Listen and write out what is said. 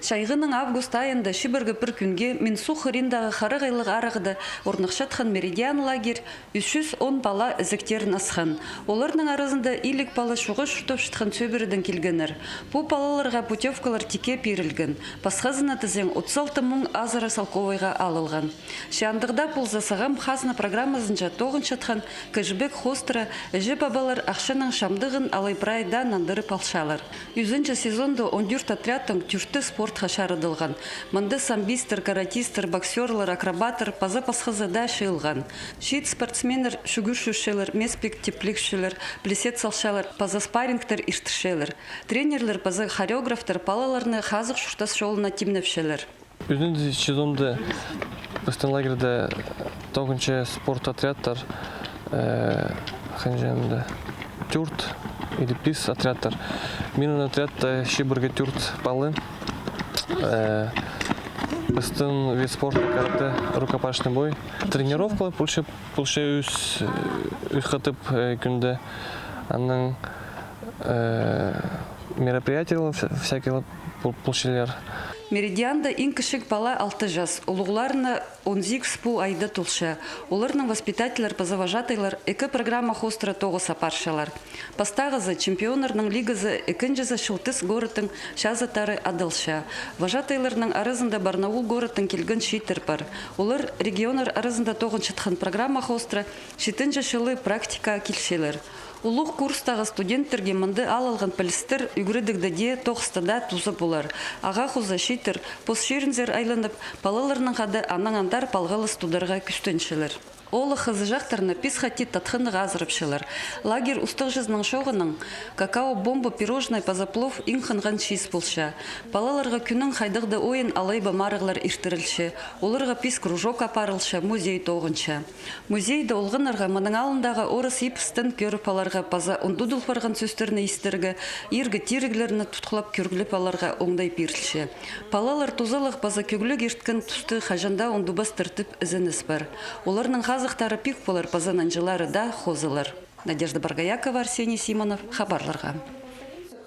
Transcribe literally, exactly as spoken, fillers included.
Чайғының август айында чибіргі пір кӱнге Мин Сух хыриндағы харағайлығ арығда орныхчатхан «Меридиан» лагерь ӱс чӱс он пала ізіктерін асхан. Оларның аразында илиг пала чуға чуртапчатхан Сӧбіредең килгеннер. Пу палаларға путёвкалар тикке пирілген, пасхазына тізең отыс алты муң азыра салковайға алылған. Че андағ даа полза, «Сағам хазна» программазынҷа тоғынчатхан кэшбэк хоостыра іҷе-пабалар ахчаның чамдығын алай прай даа нандырып алчалар. Ӱзінҷі сезонда он тӧрт отрядтың тӧрті спортха чарыдылған. Мында самбисттер, каратисттер, боксёрлар, акробаттар паза пасхазы даа чыылған. Чиит спортсменнер: чӱгӱрчілер, мес пик теплекчілер, пілесет салчалар паза спаррингтер иртірчелер. Тренерлер паза хореографтар палаларны хазых чуртас чолына тимнепчелер. Ӱзінҷі сезонда пістің лагерьде тоғынча спорт отрядтар, э, хынҷаанда тӧрт или пис отрядтар. Минің отрядта чибіргі тӧрт пала. Э, пістің вид спорта — каратэ, рукопашный бой. Тренировкалар полча, полча ӱс, ӱс хатап, э, кӱнде. Анаң, э, мероприятиелер вся-, всякиелер пол-, полчалар. «Меридианда» иң кічіг пала алты час, улуғларына он сигіс пу айда толча. Оларның воспитательлер паза вожатыйлар ікі программа хоостыра тоғыс апарчалар. Пастағызы — чемпионнарның лигазы, ікінҷізі — Чылтыс городтың чазыттары адалча. Вожатыйларның аразында Барнаул городтаң килген чииттер пар. Олар регионнар аразында тоғынчатхан программа хоостыра читінҷі чылы практикаа килчелер. Улуғ курстағы студенттерге мында алылған пілістер ӱгредігде дее, тоғыста даа туза полар. Ағаа хоза чииттер пос чирінзер айланып, палаларнаң хада анаң андар палғалыс тударға кӱстенчелер. Оолах хызыҷахтарны пис хати татхынарға азырапчалар. Лагерь устағҷызының чооғынаң какао-бомба, пирожное паза плов иң хынған чиис полча. Палаларға кӱннің хайдағ даа ойын алай ба марығлар иртірілче. Оларға пис кружок апарылча, музей тоғынча. Музейде олғаннарға мының алнындағы орыс иппестің кӧріп аларға паза ундудыл парған сӧстерні истерге, иргі тиріглерні тутхылап кӧрглеп аларға оңдай пирілче. Палалар тузалығ паза кӧгліг ирткен тусты хаҷан даа ундубас тартып ізеннес пар. Оларның хазыхтары пик полар паза нанҷылары даа хозылар. Надежда Боргоякова, Арсений Симонов, хабарларға.